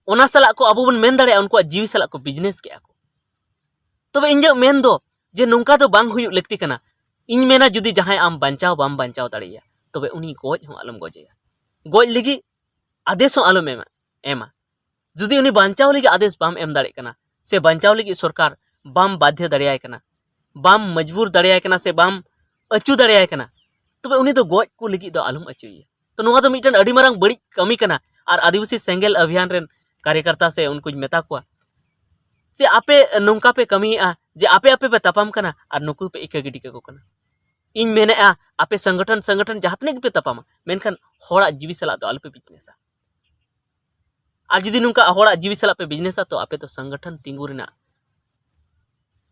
ᱚᱱᱟ ᱥᱟᱞᱟᱜ ᱠᱚ, ᱟᱵᱚ ᱵᱚᱱ ᱢᱮᱱ ᱫᱟᱲᱮᱭᱟᱜᱼᱟ, ᱩᱱᱠᱩᱣᱟᱜ ᱡᱤᱣᱤ ᱥᱟᱞᱟᱜ ᱠᱚ ᱵᱤᱡᱽᱱᱮᱥ ᱠᱮᱜᱼᱟ ᱠᱚ᱾ ᱛᱚᱵᱮ ᱤᱧᱟᱹᱜ ᱢᱮᱱ ᱫᱚ ᱡᱮ ᱱᱚᱝᱠᱟ ᱫᱚ ᱵᱟᱝ ᱦᱩᱭᱩᱜ ᱞᱟᱹᱠᱛᱤ ᱠᱟᱱᱟ᱾ ᱤᱧ ᱢᱮᱱᱟ ᱡᱩᱫᱤ ᱡᱟᱦᱟᱸᱭ ᱟᱢ ᱵᱟᱧᱪᱟᱣ ᱵᱟᱢ ᱵᱟᱧᱪᱟᱣ ᱫᱟᱲᱮᱭᱟᱭᱟ, ᱛᱚᱵᱮ ᱩᱱᱤ ᱜᱚᱡ ᱦᱚᱸ ᱟᱞᱚᱢ ᱜᱚᱡᱮᱭᱟ᱾ ᱜᱚᱡ ᱞᱟᱹᱜᱤᱫ ᱟᱫᱮᱥ ᱦᱚᱸ ᱟᱞᱚᱢ ᱮᱢᱟ, ᱮᱢᱟ᱾ ᱡᱩᱫᱤ ᱩᱱᱤ ᱵᱟᱧᱪᱟᱣ ᱞᱟᱹᱜᱤᱫ ᱟᱫᱮᱥ ᱵᱟᱢ ᱮᱢ ᱫᱟᱲᱮᱭᱟᱜ ᱠᱟᱱᱟ, ᱥᱮ ᱵᱟᱧᱪᱟᱣ ᱞᱟᱹᱜᱤᱫ ᱥᱚᱨᱠᱟᱨ ᱵᱟᱢ ᱵᱟᱫᱷᱭᱚ ᱫᱟᱲᱮᱭᱟᱭ ᱠᱟᱱᱟ, ᱵᱟᱢ ᱢᱚᱡᱽᱵᱩᱨ ᱫᱟᱲᱮᱭᱟᱭ ᱠᱟᱱᱟ, ᱥᱮ ᱵᱟᱢ ᱟᱹᱪᱩ ᱫᱟᱲᱮᱭᱟᱭ ᱠᱟᱱᱟ, ᱛᱚᱵᱮ ᱩᱱᱤ ᱫᱚ ᱜᱚᱡ ᱠᱚ ᱞᱟᱹᱜᱤᱫ ᱫᱚ ᱟᱞᱚᱢ ᱟᱹᱪᱩᱭᱮᱭᱟ᱾ ᱛᱚ ᱱᱚᱣᱟ ᱫᱚ ᱢᱤᱫᱴᱮᱱ ᱟᱹᱰᱤ ᱢᱟᱨᱟᱝ ᱵᱟᱹᱲᱤᱡ ᱠᱟᱹᱢᱤ ᱠᱟᱱᱟ᱾ ᱟᱨ ᱟᱹᱫᱤᱵᱟᱹᱥᱤ ᱥᱮᱸᱜᱮᱞ ᱚᱵᱷᱤᱭᱟᱱ ᱨᱮᱱ ᱠᱟᱨᱭᱚᱠᱚᱨᱛᱟ ᱥᱮ ᱩᱱᱠᱩᱧ ᱢᱮᱛᱟ ᱠᱚᱣᱟ ᱡᱮ ᱟᱯᱮ ᱱᱚᱝᱠᱟ ᱯᱮ ᱠᱟᱹᱢᱤᱭᱮᱫᱼᱟ ᱡᱮ ᱟᱯᱮ ᱟᱯᱮ ᱯᱮ ᱛᱟᱯᱟᱢ ᱠᱟᱱᱟ ᱟᱨ ᱱᱩᱠᱩ ᱯᱮ ᱤᱠᱟᱹ ᱜᱤᱰᱤ ᱠᱟᱠᱚ ᱠᱟᱱᱟ᱾ ᱤᱧ ᱢᱮᱱᱮᱫᱼᱟ, ᱟᱯᱮ ᱥᱚᱝᱜᱚᱴᱷᱚᱱ ᱥᱚᱝᱜᱚᱴᱷᱚᱱ ᱡᱟᱦᱟᱸ ᱛᱤᱱᱟᱹᱜ ᱜᱮᱯᱮ ᱛᱟᱯᱟᱢᱟ, ᱢᱮᱱᱠᱷᱟᱱ ᱦᱚᱲᱟᱜ ᱡᱤᱣᱤ ᱥᱟᱞᱟᱜ ᱫᱚ ᱟᱞᱚᱯᱮ ᱵᱤᱡᱽᱱᱮᱥᱟ᱾ ᱟᱨ ᱡᱩᱫᱤ ᱱᱚᱝᱠᱟ ᱦᱚᱲᱟᱜ ᱡᱤᱣᱤ ᱥᱟᱞᱟᱜ ᱯᱮ ᱵᱤᱡᱽᱱᱮᱥᱟ, ᱛᱚ ᱟᱯᱮ ᱫᱚ ᱥᱚᱝᱜᱚᱴᱷᱚᱱ ᱛᱤᱸᱜᱩ ᱨᱮᱱᱟᱜ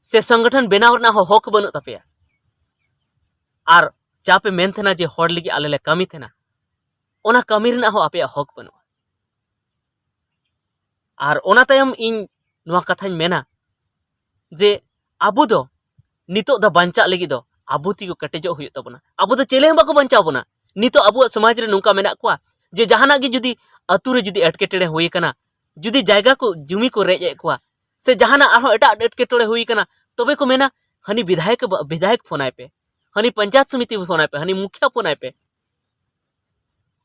ᱥᱮ ᱥᱚᱝᱜᱚᱴᱷᱚᱱ ᱵᱮᱱᱟᱣ ᱨᱮᱱᱟᱜ ᱦᱚᱸ ᱦᱚᱠ ᱵᱟᱹᱱᱩᱜ ᱛᱟᱯᱮᱭᱟ᱾ ᱟᱨ ᱡᱟ ᱯᱮ ᱢᱮᱱ ᱛᱟᱦᱮᱱᱟ ᱡᱮ ᱦᱚᱲ ᱞᱟᱹᱜᱤᱫ ᱟᱞᱮ ᱞᱮ ᱠᱟᱹᱢᱤ ᱛᱟᱦᱮᱱᱟ, ᱚᱱᱟ ᱠᱟᱹᱢᱤ ᱨᱮᱱᱟᱜ ᱦᱚᱸ ᱟᱯᱮᱭᱟᱜ ᱦᱚᱠ ᱵᱟᱹᱱᱩᱜᱼᱟ᱾ ᱟᱨ ᱚᱱᱟ ᱛᱟᱭᱚᱢ ᱤᱧ ᱱᱚᱣᱟ ᱠᱟᱛᱷᱟᱧ ᱢᱮᱱᱟ ᱡᱮ ᱟᱵᱚ ᱫᱚ ᱱᱤᱛᱚᱜ ᱫᱚ ᱵᱟᱧᱪᱟᱜ ᱞᱟᱹᱜᱤᱫ ᱫᱚ ᱟᱵᱚ ᱛᱮᱜᱮ ᱠᱮᱴᱮᱡᱚᱜ ᱦᱩᱭᱩᱜ ᱛᱟᱵᱚᱱᱟ᱾ ᱟᱵᱚ ᱫᱚ ᱪᱮᱞᱮ ᱦᱚᱸ ᱵᱟᱠᱚ ᱵᱟᱧᱪᱟᱣ ᱵᱚᱱᱟ᱾ ᱱᱤᱛᱚᱜ ᱟᱵᱚᱣᱟᱜ ᱥᱚᱢᱟᱡᱽ ᱨᱮ ᱱᱚᱝᱠᱟ ᱢᱮᱱᱟᱜ ᱠᱚᱣᱟ ᱡᱮ ᱡᱟᱦᱟᱱᱟᱜ ᱜᱮ ᱡᱩᱫᱤ ᱟᱹᱛᱩ ᱨᱮ ᱡᱩᱫᱤ ᱮᱴᱠᱮᱴᱚᱬᱮ ᱦᱩᱭ ᱟᱠᱟᱱᱟ, ᱡᱩᱫᱤ ᱡᱟᱭᱜᱟ ᱠᱚ, ᱡᱩᱢᱤ ᱠᱚ ᱨᱮᱡ ᱮᱫ ᱠᱚᱣᱟ, ᱥᱮ ᱡᱟᱦᱟᱱᱟᱜ ᱟᱨᱦᱚᱸ ᱮᱴᱟᱜ ᱮᱴᱠᱮᱴᱚᱬᱮ ᱦᱩᱭ ᱟᱠᱟᱱᱟ, ᱛᱚᱵᱮ ᱠᱚ ᱢᱮᱱᱟ, "ᱦᱟᱹᱱᱤ ᱵᱤᱫᱷᱟᱭᱚᱠ ᱵᱟ-, ᱵᱤᱫᱷᱟᱭᱚᱠ ᱯᱷᱳᱱ ᱟᱭ ᱯᱮ, ᱦᱟᱹᱱᱤ ᱯᱚᱧᱪᱟᱭᱮᱛ ᱥᱚᱢᱤᱛᱤ ᱯᱷᱳᱱ ᱟᱭ ᱯᱮ, ᱦᱟᱹᱱᱤ ᱢᱩᱠᱷᱤᱭᱟ ᱯᱷᱳᱱ ᱟᱭ ᱯᱮ,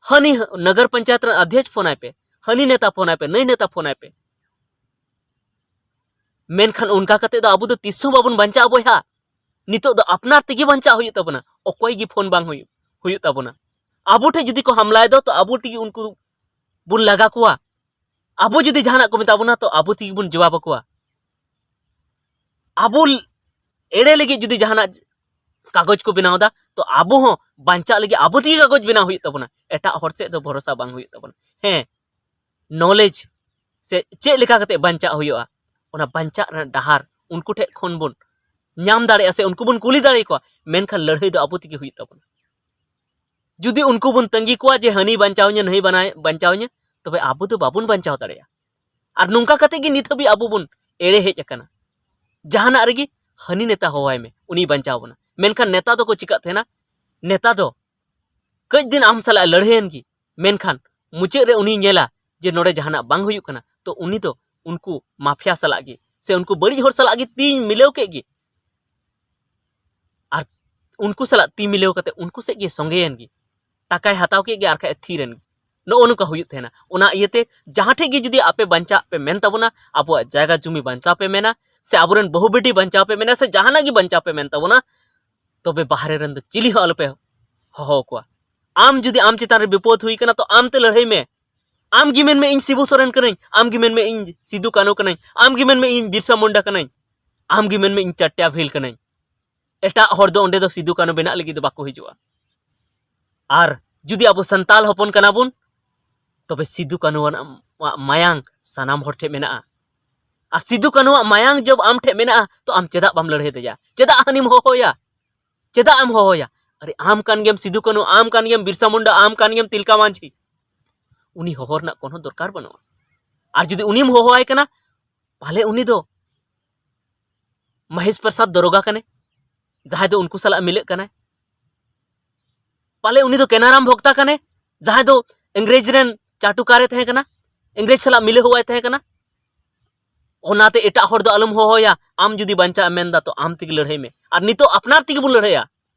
ᱦᱟᱹᱱᱤ ᱱᱚᱜᱚᱨ ᱯᱚᱧᱪᱟᱭᱮᱛ ᱨᱮᱱ ᱚᱫᱷᱭᱚᱠᱷ ᱯᱷᱳᱱ ᱟᱭ ᱯᱮ, ᱦᱟᱹᱱᱤ ᱱᱮᱛᱟ ᱯᱷᱳᱱ ᱟᱭ ᱯᱮ, ᱱᱟᱹᱭ ᱱᱮᱛᱟ ᱯᱷᱳᱱ ᱟᱭ ᱯᱮ᱾" ᱢᱮᱱᱠᱷᱟᱱ ᱚᱱᱠᱟ ᱠᱟᱛᱮ ᱫᱚ ᱟᱵᱚ ᱫᱚ ᱛᱤᱥ ᱦᱚᱸ ᱵᱟᱵᱚᱱ ᱵᱟᱧᱪᱟᱜᱼᱟ ᱵᱚᱭᱦᱟ᱾ ᱱᱤᱛᱚᱜ ᱫᱚ ᱟᱯᱱᱟᱨ ᱛᱮᱜᱮ ᱵᱟᱧᱪᱟᱜ ᱦᱩᱭᱩᱜ ᱛᱟᱵᱚᱱᱟ, ᱚᱠᱚᱭ ᱜᱮ ᱯᱷᱳᱱ ᱵᱟᱝ ᱦᱩᱭᱩᱜ, ᱦᱩᱭᱩᱜ ᱛᱟᱵᱚᱱᱟ᱾ ᱟᱵᱚ ᱴᱷᱮᱱ ᱡᱩᱫᱤ ᱠᱚ ᱦᱟᱢᱞᱟᱭ ᱫᱚ, ᱛᱚ ᱟᱵᱚ ᱛᱮᱜᱮ ᱩᱱᱠᱩ ᱵᱚᱱ ᱞᱟᱜᱟ ᱠᱚᱣᱟ᱾ ᱟᱵᱚ ᱡᱩᱫᱤ ᱡᱟᱦᱟᱱᱟᱜ ᱠᱚ ᱢᱮᱛᱟ ᱵᱚᱱᱟ, ᱛᱚ ᱟᱵᱚ ᱛᱮᱜᱮ ᱵᱚᱱ ᱡᱚᱵᱟᱵ ᱟᱠᱚᱣᱟ᱾ ᱟᱵᱚ ᱮᱲᱮ ᱞᱟᱹᱜᱤᱫ ᱡᱩᱫᱤ ᱡᱟᱦᱟᱱᱟᱜ ᱠᱟᱜᱚᱡᱽ ᱠᱚ ᱵᱮᱱᱟᱣ ᱮᱫᱟ, ᱛᱚ ᱟᱵᱚ ᱦᱚᱸ ᱵᱟᱧᱪᱟᱜ ᱞᱟᱹᱜᱤᱫ ᱟᱵᱚ ᱛᱮᱜᱮ ᱠᱟᱜᱚᱡᱽ ᱵᱮᱱᱟᱣ ᱦᱩᱭᱩᱜ ᱛᱟᱵᱚᱱᱟ᱾ ᱮᱴᱟᱜ ᱦᱚᱲ ᱥᱮᱫ ᱫᱚ ᱵᱷᱚᱨᱚᱥᱟ ᱵᱟᱝ ᱦᱩᱭᱩᱜ ᱛᱟᱵᱚᱱᱟ᱾ ᱦᱮᱸ, ᱱᱚᱞᱮᱡᱽ ᱥᱮ ᱪᱮᱫ ᱞᱮᱠᱟ ᱠᱟᱛᱮ ᱵᱟᱧᱪᱟᱜ ᱦᱩᱭᱩᱜᱼᱟ, ᱚᱱᱟ ᱵᱟᱧᱪᱟᱜ ᱨᱮᱱᱟᱜ ᱰᱟᱦᱟᱨ ᱩᱱᱠᱩ ᱴᱷᱮᱱ ᱠᱷᱚᱱ ᱵᱚᱱ ᱧᱟᱢ ᱫᱟᱲᱮᱭᱟᱜᱼᱟ ᱥᱮ ᱩᱱᱠᱩ ᱵᱚᱱ ᱠᱩᱞᱤ ᱫᱟᱲᱮᱭᱟᱠᱚᱣᱟ᱾ ᱢᱮᱱᱠᱷᱟᱱ ᱞᱟᱹᱲᱦᱟᱹᱭ ᱫᱚ ᱟᱵᱚ ᱛᱮᱜᱮ ᱦᱩᱭᱩᱜ ᱛᱟᱵᱚᱱᱟ᱾ ᱡᱩᱫᱤ ᱩᱱᱠᱩ ᱵᱚᱱ ᱛᱟᱺᱜᱤ ᱠᱚᱣᱟ ᱡᱮ ᱦᱟᱹᱱᱤ ᱵᱟᱧᱪᱟᱣ ᱤᱧᱟ, ᱱᱟᱹᱭ ᱵᱟᱱᱟᱭ-, ᱵᱟᱧᱪᱟᱣ ᱤᱧᱟ, ᱛᱚᱵᱮ ᱟᱵᱚ ᱫᱚ ᱵᱟᱵᱚᱱ ᱵᱟᱧᱪᱟᱣ ᱫᱟᱲᱮᱭᱟᱜᱼᱟ᱾ ᱟᱨ ᱱᱚᱝᱠᱟ ᱠᱟᱛᱮ ᱜᱮ ᱱᱤᱛ ᱦᱟᱹᱵᱤᱡ ᱟᱵᱚ ᱵᱚᱱ ᱮᱲᱮ ᱦᱮᱡ ᱟᱠᱟᱱᱟ᱾ ᱡᱟᱦᱟᱱᱟᱜ ᱨᱮᱜᱮ ᱦᱟᱹᱱᱤ ᱱᱮᱛᱟ ᱦᱚᱦᱚᱣᱟᱭ ᱢᱮ, ᱩᱱᱤᱭ ᱵᱟᱧᱪᱟᱣ ᱵᱚᱱᱟ᱾ ᱢᱮᱱᱠᱷᱟᱱ ᱱᱮᱛᱟ ᱫᱚᱠᱚ ᱪᱤᱠᱟᱹᱜ ᱛᱟᱦᱮᱱᱟ? ᱱᱮᱛᱟ ᱫᱚ ᱠᱟᱹᱡ ᱫᱤᱱ ᱟᱢ ᱥᱟᱞᱟᱜ ᱮ ᱞᱟᱹᱲᱦᱟᱹᱭᱮᱱ ᱜᱮ, ᱢᱮᱱᱠᱷᱟᱱ ᱢᱩᱪᱟᱹᱫ ᱨᱮ ᱩᱱᱤᱭ ᱧᱮᱞᱟ ᱡᱮ ᱱᱚᱰᱮ ᱡᱟᱦᱟᱱᱟᱜ ᱵᱟᱝ ᱦᱩᱭᱩᱜ ᱠᱟᱱᱟ, ᱛᱚ ᱩᱱᱤ ᱫᱚ ᱩᱱᱠᱩ ᱢᱟᱯᱷᱤᱭᱟ ᱥᱟᱞᱟᱜ ᱜᱮ ᱥᱮ ᱩᱱᱠᱩ ᱵᱟᱹᱲᱤᱡ ᱦᱚᱲ ᱥᱟᱞᱟᱜ ᱜᱮ ᱛᱤᱧ ᱢᱤᱞᱟᱹᱣ ᱠᱮᱫ ᱜᱮ, ᱟᱨ ᱩᱱᱠᱩ ᱥᱟᱞᱟᱜ ᱛᱤ ᱢᱤᱞᱟᱹᱣ ᱠᱟᱛᱮ ᱩᱱᱠᱩ ᱥᱮᱫ ᱜᱮ ᱥᱚᱸᱜᱮᱭᱮᱱ ᱜᱮ, ᱴᱟᱠᱟᱭ ᱦᱟᱛᱟᱣ ᱠᱮᱫ ᱜᱮ, ᱟᱨ ᱠᱷᱟᱡ ᱮ ᱛᱷᱤᱨ ᱮᱱ ᱜᱮ᱾ ᱱᱚᱜᱼᱚ ᱱᱚᱝᱠᱟ ᱦᱩᱭᱩᱜ ᱛᱟᱦᱮᱱᱟ᱾ ᱚᱱᱟ ᱤᱭᱟᱹᱛᱮ ᱡᱟᱦᱟᱸ ᱴᱷᱮᱡ ᱜᱮ ᱡᱩᱫᱤ ᱟᱯᱮ ᱵᱟᱧᱪᱟᱜ ᱯᱮ ᱢᱮᱱ ᱛᱟᱵᱚᱱᱟ, ᱟᱵᱚᱣᱟᱜ ᱡᱟᱭᱜᱟ ᱡᱩᱢᱤ ᱵᱟᱧᱪᱟᱣ ᱯᱮ ᱢᱮᱱᱟ, ᱥᱮ ᱟᱵᱚᱨᱮᱱ ᱵᱟᱹᱦᱩ ᱵᱤᱴᱤ ᱵᱟᱧᱪᱟᱣ ᱯᱮ ᱢᱮᱱᱟ, ᱥᱮ ᱡᱟᱦᱟᱱᱟᱜ ᱜᱮ ᱵᱟᱧᱪᱟᱣ ᱯᱮ ᱢᱮᱱ ᱛᱟᱵᱚᱱᱟ, ᱛᱚᱵᱮ ᱵᱟᱦᱨᱮ ᱨᱮᱱ ᱫᱚ ᱪᱤᱞᱤ ᱦᱚᱸ ᱟᱞᱚᱯᱮ ᱦᱚᱦᱚ ᱟᱠᱚᱣᱟ᱾ ᱟᱢ ᱡᱩᱫᱤ ᱟᱢ ᱪᱮᱛᱟᱱ ᱨᱮ ᱵᱤᱯᱚᱫ ᱦᱩᱭ ᱠᱟᱱᱟ, ᱛᱚ ᱟᱢ ᱛᱮ ᱞᱟᱹᱲᱦᱟᱹᱭ ᱢᱮ᱾ ᱟᱢ ᱜᱮ ᱢᱮᱱ ᱢᱮ, "ᱤᱧ ᱥᱤᱵᱩ ᱥᱚᱨᱮᱱ ᱠᱟᱹᱱᱟᱹᱧ", ᱟᱢ ᱜᱮ ᱢᱮᱱ ᱢᱮ, "ᱤᱧ ᱥᱤᱫᱩ ᱠᱟᱹᱱᱦᱩ ᱠᱟᱹᱱᱟᱹᱧ", ᱟᱢ ᱜᱮ ᱢᱮᱱ ᱢᱮ, "ᱤᱧ ᱵᱤᱨᱥᱟ ᱢᱩᱱᱰᱟ ᱠᱟᱹᱱᱟᱹᱧ", ᱟᱢ ᱜᱮ ᱢᱮᱱ ᱢᱮ, "ᱤᱧ ᱪᱟᱴᱭᱟ ᱵᱷᱤᱞ ᱠᱟᱹᱱᱟᱹᱧ᱾" ᱮᱴᱟᱜ ᱦᱚᱲ ᱫᱚ ᱚᱸᱰᱮ ᱫᱚ ᱥᱤᱫᱩ ᱠᱟᱹᱱᱦᱩ ᱵᱮᱱᱟᱜ ᱞᱟᱹᱜᱤᱫ ᱫᱚ ᱵᱟᱠᱚ ᱦᱤᱡᱩᱜᱼᱟ᱾ ᱟᱨ ᱡᱩᱫᱤ ᱟᱵᱚ ᱥᱟᱱᱛᱟᱞ ᱦᱚᱯᱚᱱ ᱠᱟᱱᱟ ᱵᱚᱱ, ᱛᱚᱵᱮ ᱥᱤᱫᱩ ᱠᱟᱹᱱᱦᱩᱣᱟᱜ ᱢᱟᱭᱟᱝ ᱥᱟᱱᱟᱢ ᱦᱚᱲ ᱴᱷᱮᱱ ᱢᱮᱱᱟᱜᱼᱟ᱾ ᱟᱨ ᱥᱤᱫᱩ ᱠᱟᱹᱱᱦᱩᱣᱟᱜ ᱢᱟᱭᱟᱝ ᱡᱚᱵ ᱟᱢ ᱴᱷᱮᱱ ᱢᱮᱱᱟᱜᱼᱟ, ᱛᱚ ᱟᱢ ᱪᱮᱫᱟᱜ ᱵᱟᱢ ᱞᱟᱹᱲᱦᱟᱹᱭ ᱫᱟᱲᱮᱭᱟᱜᱼᱟ? ᱪᱮᱫᱟᱜ ᱦᱟᱹᱱᱤᱢ ᱦᱚᱦᱚᱭᱟ? ᱪᱮᱫᱟᱜ ᱮᱢ ᱦᱚᱦᱚᱭᱟ? ᱟᱨᱮ, ᱟᱢ ᱠᱟᱱ ᱜᱮᱭᱟᱢ ᱥᱤᱫᱩ ᱠᱟᱹᱱᱦᱩ, ᱟᱢ ᱠᱟᱱ ᱜᱮᱭᱟᱢ ᱵᱤᱨᱥᱟ ᱢᱩᱱᱰᱟ, ᱟᱢ ᱠᱟᱱ ᱜᱮᱭᱟᱢ ᱛᱤᱞᱠᱟ ᱢᱟᱹᱡᱷᱤ᱾ ᱩᱱᱤ ᱦᱚᱦᱚ ᱨᱮᱱᱟᱜ ᱠᱳᱱᱳ ᱫᱚᱨᱠᱟᱨ ᱵᱟᱹᱱᱩᱜᱼᱟ᱾ ᱟᱨ ᱡᱩᱫᱤ ᱩᱱᱤᱢ ᱦᱚᱦᱚᱣᱟᱭ ᱠᱟᱱᱟ, ᱯᱟᱞᱮ ᱩᱱᱤ ᱫᱚ ᱢᱚᱦᱮᱥ ᱯᱨᱚᱥᱟᱫᱽ ᱫᱚᱨᱚᱜᱟ ᱠᱟᱱᱟᱭ, ᱡᱟᱦᱟᱸᱭ ᱫᱚ ᱩᱱᱠᱩ ᱥᱟᱞᱟᱜ ᱢᱤᱞᱟᱹᱜ ᱠᱟᱱᱟᱭ᱾ ᱯᱟᱞᱮ ᱩᱱᱤ ᱫᱚ ᱠᱮᱱᱟᱨᱟᱢ ᱵᱷᱚᱠᱛᱟ ᱠᱟᱱᱟᱭ, ᱡᱟᱦᱟᱸᱭ ᱫᱚ ᱤᱝᱨᱮᱡᱽ ᱨᱮᱱ ᱪᱟᱴᱩᱠᱟᱨᱮ ᱛᱟᱦᱮᱸ ᱠᱟᱱᱟ, ᱤᱝᱨᱮᱡᱽ ᱥᱟᱞᱟᱜ ᱢᱤᱞᱟᱹ ᱦᱚᱣᱟᱭ ᱛᱟᱦᱮᱸ ᱠᱟᱱᱟ᱾ ᱚᱱᱟᱛᱮ ᱮᱴᱟᱜ ᱦᱚᱲ ᱫᱚ ᱟᱞᱚᱢ ᱦᱚᱦᱚᱭᱟ᱾ ᱟᱢ ᱡᱩᱫᱤ ᱵᱟᱧᱪᱟᱜ ᱮᱢ ᱢᱮᱱᱫᱟ, ᱛᱚ ᱟᱢ ᱛᱮᱜᱮ ᱞᱟᱹᱲᱦᱟᱹᱭ ᱢᱮ᱾ ᱟᱨ ᱱᱤᱛᱚᱜ ᱟᱯᱱᱟᱨ ᱛᱮᱜᱮ ᱵᱚᱱ ᱞᱟᱹᱲᱦᱟᱹᱭᱟ᱾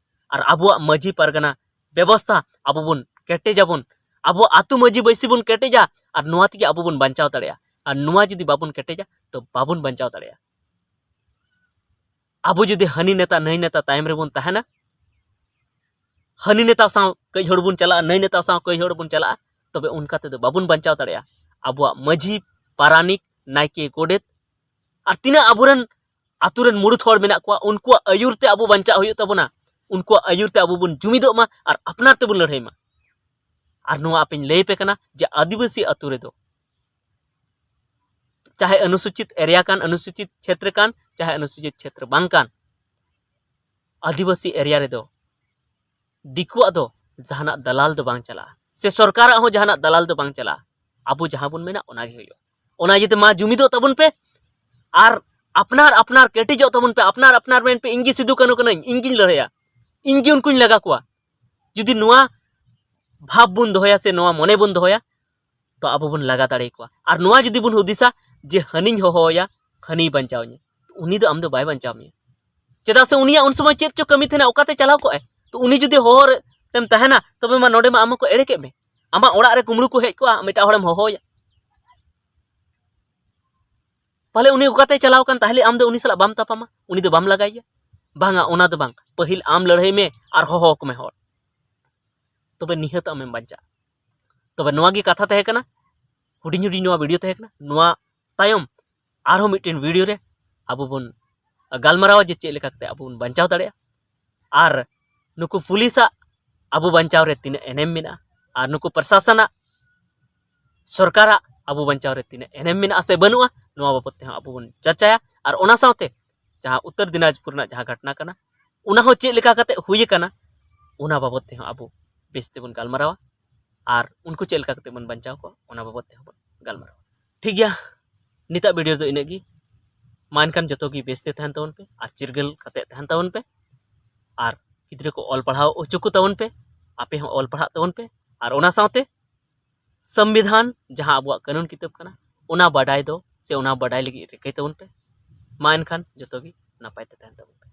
ᱟᱨ ᱟᱵᱚᱣᱟᱜ ᱢᱟᱹᱡᱷᱤ ᱯᱟᱨᱜᱟᱱᱟ ᱵᱮᱵᱚᱥᱛᱷᱟ ᱟᱵᱚ ᱵᱚᱱ ᱠᱮᱴᱮᱡᱟᱵᱚᱱ, ᱟᱵᱚᱣᱟᱜ ᱟᱹᱛᱩ ᱢᱟᱹᱡᱷᱤ ᱵᱟᱹᱭᱥᱤ ᱵᱚᱱ ᱠᱮᱴᱮᱡᱟ᱾ ᱟᱨ ᱱᱚᱣᱟ ᱛᱮᱜᱮ ᱟᱵᱚ ᱵᱚᱱ ᱵᱟᱧᱪᱟᱣ ᱫᱟᱲᱮᱭᱟᱜᱼᱟ᱾ ᱟᱨ ᱱᱚᱣᱟ ᱡᱩᱫᱤ ᱵᱟᱵᱚᱱ ᱠᱮᱴᱮᱡᱟ, ᱛᱚ ᱵᱟᱵᱚᱱ ᱵᱟᱧᱪᱟᱣ ᱫᱟᱲᱮᱭᱟᱜᱼᱟ᱾ ᱟᱵᱚ ᱡᱩᱫᱤ ᱦᱟᱹᱱᱤ ᱱᱮᱛᱟ ᱱᱟᱹᱭ ᱱᱮᱛᱟ ᱛᱟᱭᱚᱢ ᱨᱮᱵᱚᱱ ᱛᱟᱦᱮᱱᱟ, ᱦᱟᱹᱱᱤ ᱱᱮᱛᱟ ᱥᱟᱶ ᱠᱟᱹᱡ ᱦᱚᱲ ᱵᱚᱱ ᱪᱟᱞᱟᱜᱼᱟ, ᱱᱟᱹᱭ ᱱᱮᱛᱟ ᱥᱟᱶ ᱠᱟᱹᱡ ᱦᱚᱲ ᱵᱚᱱ ᱪᱟᱞᱟᱜᱼᱟ, ᱛᱚᱵᱮ ᱚᱱᱠᱟ ᱛᱮᱫᱚ ᱵᱟᱵᱚᱱ ᱵᱟᱧᱪᱟᱣ ᱫᱟᱲᱮᱭᱟᱜᱼᱟ᱾ ᱟᱵᱚᱣᱟᱜ ᱢᱟᱹᱡᱷᱤ, ᱯᱟᱨᱟᱱᱤᱠ, ᱱᱟᱭᱠᱮ, ᱜᱚᱰᱮᱛ ᱟᱨ ᱛᱤᱱᱟᱹᱜ ᱟᱵᱚᱨᱮᱱ ᱟᱛᱳ ᱨᱮᱱ ᱢᱩᱲᱩᱫ ᱦᱚᱲ ᱢᱮᱱᱟᱜ ᱠᱚᱣᱟ, ᱩᱱᱠᱩᱣᱟᱜ ᱟᱹᱭᱩᱨ ᱛᱮ ᱟᱵᱚ ᱵᱟᱧᱪᱟᱜ ᱦᱩᱭᱩᱜ ᱛᱟᱵᱚᱱᱟ᱾ ᱩᱱᱠᱩᱣᱟᱜ ᱟᱹᱭᱩᱨ ᱛᱮ ᱟᱵᱚ ᱵᱚᱱ ᱡᱩᱢᱤᱫᱚᱜ ᱢᱟ ᱟᱨ ᱟᱯᱱᱟᱨ ᱛᱮᱵᱚᱱ ᱞᱟᱹᱲᱦᱟᱹᱭ ᱢᱟ᱾ ᱟᱨ ᱱᱚᱣᱟ ᱟᱯᱮᱧ ᱞᱟᱹᱭ ᱟᱯᱮ ᱠᱟᱱᱟ ᱡᱮ ᱟᱹᱫᱤᱵᱟᱹᱥᱤ ᱟᱛᱳ ᱨᱮᱫᱚ, ᱪᱟᱦᱮ ᱚᱱᱩᱥᱩᱪᱤᱛ ᱮᱨᱤᱭᱟ ᱠᱟᱱ, ᱚᱱᱩᱥᱩᱪᱤᱛ ᱪᱷᱮᱛᱨᱚ ᱠᱟᱱ, ᱪᱟᱦᱮ ᱚᱱᱩᱥᱩᱪᱤᱛ ᱪᱷᱮᱛᱨᱚ ᱵᱟᱝ ᱠᱟᱱ, ᱟᱹᱫᱤᱵᱟᱹᱥᱤ ᱮᱨᱤᱭᱟ ᱨᱮᱫᱚ ᱫᱤᱠᱩᱣᱟᱜ ᱫᱚ ᱡᱟᱦᱟᱱᱟᱜ ᱫᱟᱞᱟᱞ ᱫᱚ ᱵᱟᱝ ᱪᱟᱞᱟᱜᱼᱟ, ᱥᱮ ᱥᱚᱨᱠᱟᱨᱟᱜ ᱦᱚᱸ ᱡᱟᱦᱟᱱᱟᱜ ᱫᱟᱞᱟᱞ ᱫᱚ ᱵᱟᱝ ᱪᱟᱞᱟᱜᱼᱟ᱾ ᱟᱵᱚ ᱡᱟᱦᱟᱸ ᱵᱚᱱ ᱢᱮᱱᱟ, ᱚᱱᱟ ᱜᱮ ᱦᱩᱭᱩᱜᱼᱟ᱾ ᱚᱱᱟ ᱤᱭᱟᱹᱛᱮ ᱢᱟ ᱡᱩᱢᱤᱫᱚᱜ ᱛᱟᱵᱚᱱ ᱯᱮ ᱟᱨ ᱟᱯᱱᱟᱨ ᱟᱯᱱᱟᱨ ᱠᱮᱴᱮᱡᱚᱜ ᱛᱟᱵᱚᱱ ᱯᱮ᱾ ᱟᱯᱱᱟᱨ ᱟᱯᱱᱟᱨ ᱢᱮᱱ ᱯᱮ, "ᱤᱧ ᱜᱮ ᱥᱤᱫᱩ ᱠᱟᱹᱱᱩ ᱠᱟᱹᱱᱟᱹᱧ, ᱤᱧ ᱜᱤᱧ ᱞᱟᱹᱲᱦᱟᱹᱭᱟ, ᱤᱧ ᱜᱮ ᱩᱱᱠᱩᱧ ᱞᱟᱜᱟ ᱠᱚᱣᱟ᱾" ᱡᱩᱫᱤ ᱱᱚᱣᱟ ᱵᱷᱟᱵᱽ ᱵᱚᱱ ᱫᱚᱦᱚᱭᱟ ᱥᱮ ᱱᱚᱣᱟ ᱢᱚᱱᱮ ᱵᱚᱱ ᱫᱚᱦᱚᱭᱟ, ᱛᱚ ᱟᱵᱚ ᱵᱚᱱ ᱞᱟᱜᱟ ᱫᱟᱲᱮ ᱟᱠᱚᱣᱟ᱾ ᱟᱨ ᱱᱚᱣᱟ ᱡᱩᱫᱤ ᱵᱚᱱ ᱦᱩᱫᱤᱥᱟ ᱡᱮ ᱦᱟᱹᱱᱤᱧ ᱦᱚᱦᱚᱣᱟᱭᱟ, ᱦᱟᱹᱱᱤᱭ ᱵᱟᱧᱪᱟᱣ ᱤᱧᱟ, ᱩᱱᱤ ᱫᱚ ᱟᱢ ᱫᱚ ᱵᱟᱭ ᱵᱟᱧᱪᱟᱣ ᱢᱮᱭᱟ᱾ ᱪᱮᱫᱟᱜ ᱥᱮ ᱩᱱᱤᱭᱟᱜ ᱩᱱ ᱥᱚᱢᱚᱭ ᱪᱮᱫ ᱪᱚ ᱠᱟᱹᱢᱤ ᱛᱟᱦᱮᱱᱟ, ᱚᱠᱟᱛᱮ ᱪᱟᱞᱟᱣ ᱠᱚᱜᱼᱟᱭ? ᱛᱚ ᱩᱱᱤ ᱡᱩᱫᱤ ᱦᱚᱦᱚ ᱨᱮ ᱛᱮᱢ ᱛᱟᱦᱮᱱᱟ, ᱛᱚᱵᱮ ᱢᱟ ᱱᱚᱰᱮ ᱢᱟ ᱟᱢ ᱦᱚᱸᱠᱚ ᱮᱲᱮ ᱠᱮᱫ ᱢᱮ᱾ ᱟᱢᱟᱜ ᱚᱲᱟᱜ ᱨᱮ ᱠᱩᱢᱵᱽᱲᱩ ᱠᱚ ᱦᱮᱡ ᱠᱚᱜᱼᱟ, ᱟᱢ ᱮᱴᱟᱜ ᱦᱚᱲᱮᱢ ᱦᱚᱦᱚᱣᱟᱭᱟ᱾ ᱯᱟᱞᱮ ᱩᱱᱤ ᱚᱠᱟᱛᱮᱭ ᱪᱟᱞᱟᱣ ᱠᱟᱱ, ᱛᱟᱦᱞᱮ ᱟᱢ ᱫᱚ ᱩᱱᱤ ᱥᱟᱞᱟᱜ ᱵᱟᱢ ᱛᱟᱯᱟᱢᱟ, ᱩᱱᱤ ᱫᱚ ᱵᱟᱢ ᱞᱟᱜᱟᱭᱮᱭᱟ? ᱵᱟᱝᱟ, ᱚᱱᱟ ᱫᱚ ᱵᱟᱝ᱾ ᱯᱟᱹᱦᱤᱞ ᱟᱢ ᱞᱟᱹᱲᱦᱟᱹᱭ ᱢᱮ ᱟᱨ ᱦᱚᱦᱚ ᱟᱠᱚ ᱢᱮ ᱦᱚᱲ, ᱛᱚᱵᱮ ᱱᱤᱦᱟᱹᱛ ᱟᱢᱮᱢ ᱵᱟᱧᱪᱟᱜᱼᱟ᱾ ᱛᱚᱵᱮ ᱱᱚᱣᱟ ᱜᱮ ᱠᱟᱛᱷᱟ ᱛᱟᱦᱮᱸ ᱠᱟᱱᱟ, ᱦᱩᱰᱤᱧ ᱦᱩᱰᱤᱧ ᱱᱚᱣᱟ ᱵᱷᱤᱰᱤᱭᱳ ᱛᱟᱦᱮᱸ ᱠᱟᱱᱟ᱾ ᱱᱚᱣᱟ ᱛᱟᱭᱚᱢ ᱟᱨᱦᱚᱸ ᱢᱤᱫᱴᱮᱱ ᱵᱷᱤᱰᱤᱭᱳ ᱨᱮ ᱟᱵᱚ ᱵᱚᱱ ᱜᱟᱞᱢᱟᱨᱟᱣᱟ ᱡᱮ ᱪᱮᱫ ᱞᱮᱠᱟ ᱠᱟᱛᱮ ᱟᱵᱚ ᱵᱚᱱ ᱵᱟᱧᱪᱟᱣ ᱫᱟᱲᱮᱭᱟᱜᱼᱟ, ᱟᱨ ᱱᱩᱠᱩ ᱯᱩᱞᱤᱥᱟᱜ ᱟᱵᱚ ᱵᱟᱧᱪᱟᱣ ᱨᱮ ᱛᱤᱱᱟᱹᱜ ᱮᱱᱮᱢ ᱢᱮᱱᱟᱜᱼᱟ, ᱟᱨ ᱱᱩᱠᱩ ᱯᱨᱚᱥᱟᱥᱚᱱᱟᱜ, ᱥᱚᱨᱠᱟᱨᱟᱜ ᱟᱵᱚ ᱵᱟᱧᱪᱟᱣ ᱨᱮ ᱛᱤᱱᱟᱹᱜ ᱮᱱᱮᱢ ᱢᱮᱱᱟᱜᱼᱟ ᱥᱮ ᱵᱟᱹᱱᱩᱜᱼᱟ, ᱱᱚᱣᱟ ᱵᱟᱵᱚᱫ ᱛᱮᱦᱚᱸ ᱟᱵᱚ ᱵᱚᱱ ᱪᱟᱨᱪᱟᱭᱟ᱾ ᱟᱨ ᱚᱱᱟ ᱥᱟᱶᱛᱮ ᱡᱟᱦᱟᱸ ᱩᱛᱛᱚᱨ ᱫᱤᱱᱟᱡᱽᱯᱩᱨ ᱨᱮᱱᱟᱜ ᱡᱟᱦᱟᱸ ᱜᱷᱚᱴᱚᱱᱟ ᱠᱟᱱᱟ, ᱚᱱᱟ ᱦᱚᱸ ᱪᱮᱫ ᱞᱮᱠᱟ ᱠᱟᱛᱮ ᱦᱩᱭ ᱟᱠᱟᱱᱟ, ᱚᱱᱟ ᱵᱟᱵᱚᱫ ᱛᱮᱦᱚᱸ ᱟᱵᱚ ᱵᱮᱥ ᱛᱮᱵᱚᱱ ᱜᱟᱞᱢᱟᱨᱟᱣᱟ᱾ ᱟᱨ ᱩᱱᱠᱩ ᱪᱮᱫ ᱞᱮᱠᱟ ᱠᱟᱛᱮ ᱵᱚᱱ ᱵᱟᱧᱪᱟᱣ ᱠᱚᱣᱟ, ᱚᱱᱟ ᱵᱟᱵᱚᱫ ᱛᱮᱦᱚᱸ ᱵᱚᱱ ᱜᱟᱞᱢᱟᱨᱟᱣᱟ᱾ ᱴᱷᱤᱠ ᱜᱮᱭᱟ, ᱱᱤᱛᱟᱜ ᱵᱷᱤᱰᱤᱭᱳ ᱫᱚ ᱤᱱᱟᱹᱜ ᱜᱮ᱾ ᱢᱟ ᱮᱱᱠᱷᱟᱱ ᱡᱚᱛᱚ ᱜᱮ ᱵᱮᱥ ᱛᱮ ᱛᱟᱦᱮᱱ ᱛᱟᱵᱚᱱ ᱯᱮ ᱟᱨ ᱪᱤᱨᱜᱟᱹᱞ ᱠᱟᱛᱮ ᱛᱟᱦᱮᱱ ᱛᱟᱵᱚᱱ ᱯᱮ᱾ ᱟᱨ ᱜᱤᱫᱽᱨᱟᱹ ᱠᱚ ᱚᱞ ᱯᱟᱲᱦᱟᱣ ᱦᱚᱪᱚ ᱠᱚ ᱛᱟᱵᱚᱱ ᱯᱮ, ᱟᱯᱮ ᱦᱚᱸ ᱚᱞ ᱯᱟᱲᱦᱟᱜ ᱛᱟᱵᱚᱱ ᱯᱮ᱾ ᱟᱨ ᱚᱱᱟ ᱥᱟᱶᱛᱮ ᱥᱚᱝᱵᱤᱫᱷᱟᱱ ᱡᱟᱦᱟᱸ ᱟᱵᱚᱣᱟᱜ ᱠᱟᱹᱱᱩᱱ ᱠᱤᱛᱟᱹᱵ ᱠᱟᱱᱟ, ᱚᱱᱟ ᱵᱟᱰᱟᱭ ᱫᱚ ᱥᱮ ᱚᱱᱟ ᱵᱟᱰᱟᱭ ᱞᱟᱹᱜᱤᱫ ᱨᱤᱠᱟᱹᱭ ᱛᱟᱵᱚᱱ ᱯᱮ᱾ ᱢᱟ ᱮᱱᱠᱷᱟᱱ ᱡᱚᱛᱚ ᱜᱮ ᱱᱟᱯᱟᱭ ᱛᱮ ᱛᱟᱦᱮᱱ ᱛᱟᱵᱚᱱ ᱯᱮ᱾